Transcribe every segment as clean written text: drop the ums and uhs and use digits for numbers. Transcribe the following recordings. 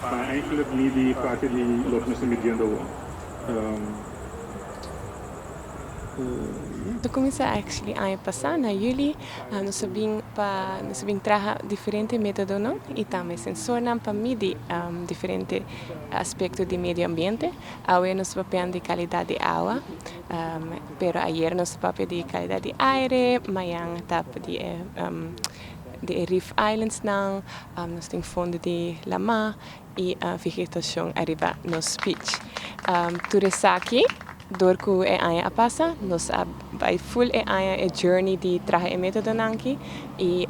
Pa eigenlijk midi parti di loke nos ta midiendo awor. Ta cuminsa actually aña pasa na juli. Nos a bin pa nos a bin traha diferente metodonan y tambe sensornan pa midi diferente aspecto di medio ambiente. Awe nos ta papia di calidad di awa, pero ayer nos a papia di calidad di aire, mañan ta di e Reef Islands nan, nos tin fondo di lama y vegetacion ariba nos beach. Tur esaki door cu e aña a pasa, nos a bay full e aña, e journey di traha e metodonan aki, y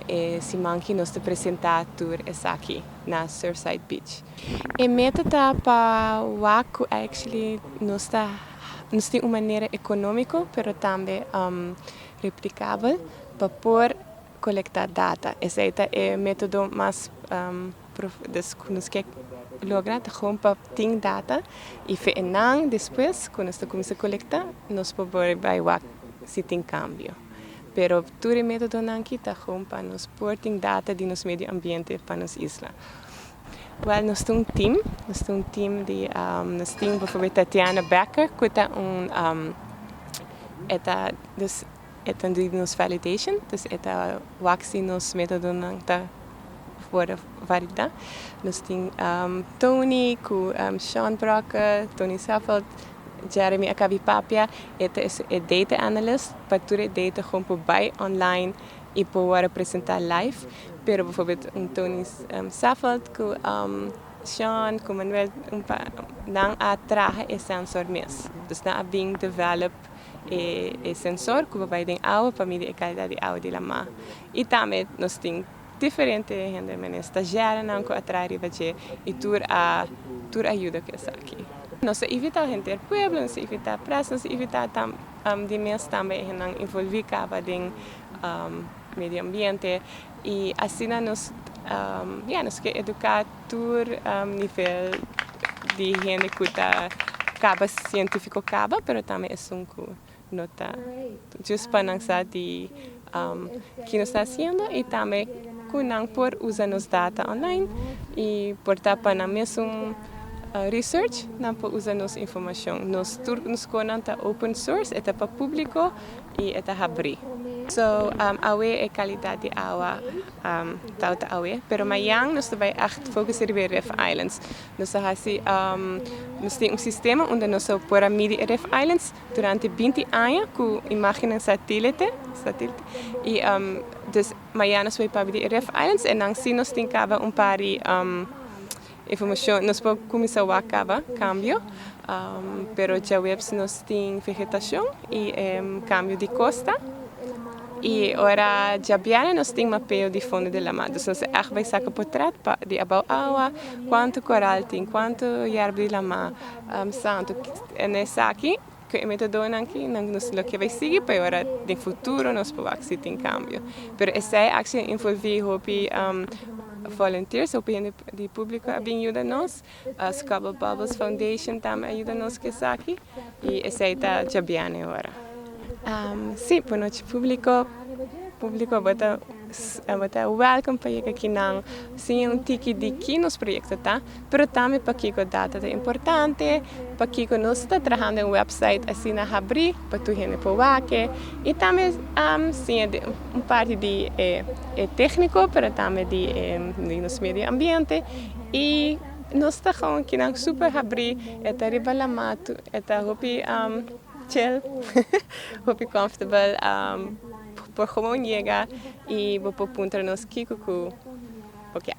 e siman aki nos ta presenta tur esaki na Surfside Beach. E meta ta pa wak cu actually nos tin un manera economico pero tambe replicabel pa por colecta data. Esey ta e metodo mas dus cu nos kier logra, ta gewoon pa tin data y fe nan despues cu nos ta cuminsa colecta, nos por bay wak si tin cambio. Pero tur e metodonan aki ta gewoon pa nos por tin data di nos medio ambiente pa nos isla. Well, nos tin un team, nos tin un team di nos tin bijvoorbeeld Tatiana Becker, cu ta un e ta dus e ta di nos validation, dus e ta wak si nos metodonan ta worden valida. Nos tin Tony cu Sean Brokke, Tony Saffold, Jeremy a caba di papia, e ta e data analyst pa tur e data gewoon por bay online y por wordo presenta live. Pero bijvoorbeeld un Tony Saffold cu Sean, cu Manuel, nan a traha e sensor mes. Dus nan a bin develop e sensor cu bay den awa pa midi e calidad di awa di lama. Y tambe nos tin diferente hende, manera stagiairnan cu a traha riba dje y tur a yuda cu esaki. Nos a invita hende di pueblo, nos a invita prensa, nos a invita di mes tambe hendenan envolvi caba den medio ambiente y asina nos ja, nos kier educa tur nivel di hende cu ta caba cientifico caba, pero tambe esun cu no ta, just pa nan sa di kico nos ta haciendo y tambe cu nan por usa nos data online y por ta pa nan mesun research, nan por usa nos informacion. Nos tur nos conan ta open source, e ta pa publico y e ta habri. So, awe e calidad di awa ta awe, pero mañan nos ta bay echt focus riba Reef Islands. Nos ta haci nos tin un sistema unda nos por midi Reef Islands durante 20 aña cu imagen satelite y dus mañan nos bay papia di Reef Islands y nan si nos tin caba un par di informacion, nos por cuminsa wak caba cambio, pero diahuebs nos tin vegetacion y cambio di costa y ora diabierna nos tin mapeo di fondo di lama. Dus nos echt bay saca portret pa di abou awa, cuanto coral tin, cuanto yerba di lama, santo en esaki cu e metodonan aki nos lo kier bay sigui pa ora den futuro nos por wak si tin cambio. Pero esey actually envolvi hopi volunteers, hopi hende di publico a bin yuda nos. Scrubble Bubbles Foundation tambe a yuda nos cu esaki y esey ta diabierna ora. Si, bon nochi, publico. Publico bo ta welcome pa yega aki nan siña un tiki di ki nos proyecto ta, pero tambe pakico data ta importante, pakico nos ta trahando un website asina habri pa tur hende por wak y tambe siña un parti di e tecnico, pero tambe di nos medio ambiente, y nos ta gewoon aki nan super habri, e ta riba lama, e ta hopi chill, hopi comfortable, por gewoon yega y bo por puntra nos kico cu bo kier.